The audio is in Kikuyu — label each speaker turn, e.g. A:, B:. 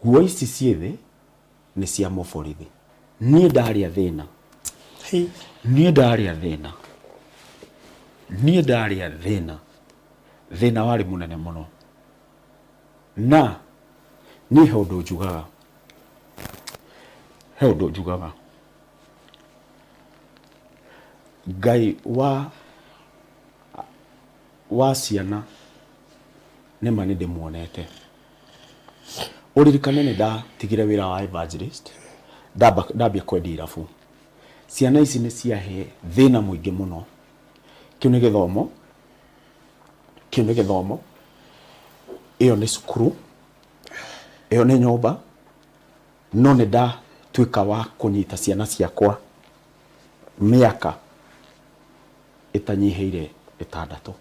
A: Nguo ici ciĩ thĩ nĩ cia mũborithi. Niĩ ndarĩa thĩna. Niĩ ndarĩa thĩna. Niĩ ndarĩa thĩna. Thĩna warĩ mũnene mũno. Na niĩ he ũndũ njugaga. He ũndũ njugaga. Ngai wa wa ciana nĩma nĩ ndĩmuonete. Ũririkane nĩ ndatigire wĩra wa evangelist ndamba ndambia kwendia irabu. Ciana ici nĩ ciahe thĩna mũingĩ mũno. Kĩu nĩ gĩthomo, kĩu nĩ gĩthomo, ĩyo nĩ cukuru, ĩyo nĩ nyũmba, no nĩ ndatuĩka wa kũnyita ciana ciakwa mĩaka ĩtanyihĩire ĩtandatũ.